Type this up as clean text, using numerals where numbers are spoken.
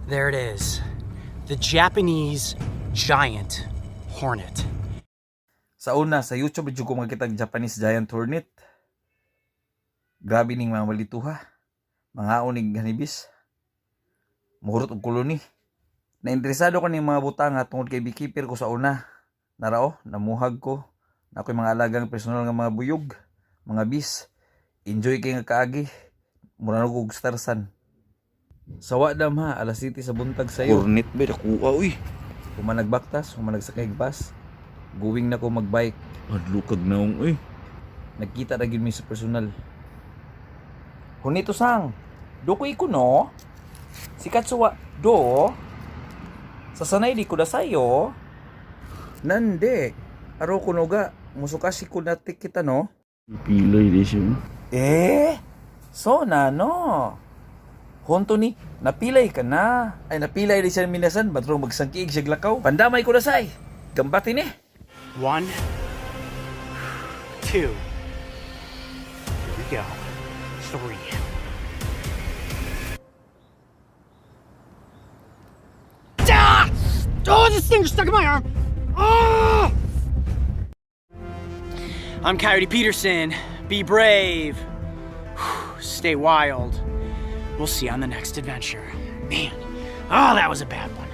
There it is. The Japanese giant hornet. Sa una, sa YouTube jud ko makita ang Japanese giant hornet. Grabe ning mga malituha. Mga unig honeybees. Muhurot og koloni. Nainteresado ko ning mga butanga tungod kay beekeeper ko sa una. Narao, namuhag ko. Na ako'y mga alagang personal nga mga buyog, mga bees. Enjoy kay nga kaagi. Mura na kog starsan. Sawa dam ha, alas 7 sa buntag sayo. Hornet ba? Nakuha, uy. Human nagbaktas, human nagsakay bus. Going na ko magbike. Adlukag naong, uy. Nagkita na gyud mi sa personal. Hunito sang, doko iko no? Si Katsuwa, do? Sasanay di ko na sayo. Nande, aro ko ga, musukasi ko na kita no? Pilay di siya. Eh, so na no. Honto ni, napilay ka na. Ay, napilay di siya minasan, batrong magsangkiig siya lakaw. Pandamay ko na say. Gambati ni. One, two. Here we go. Three. Ah! Oh, this thing's stuck in my arm. Ah! I'm Coyote Peterson. Be brave. Stay wild. We'll see you on the next adventure. Man, oh, that was a bad one.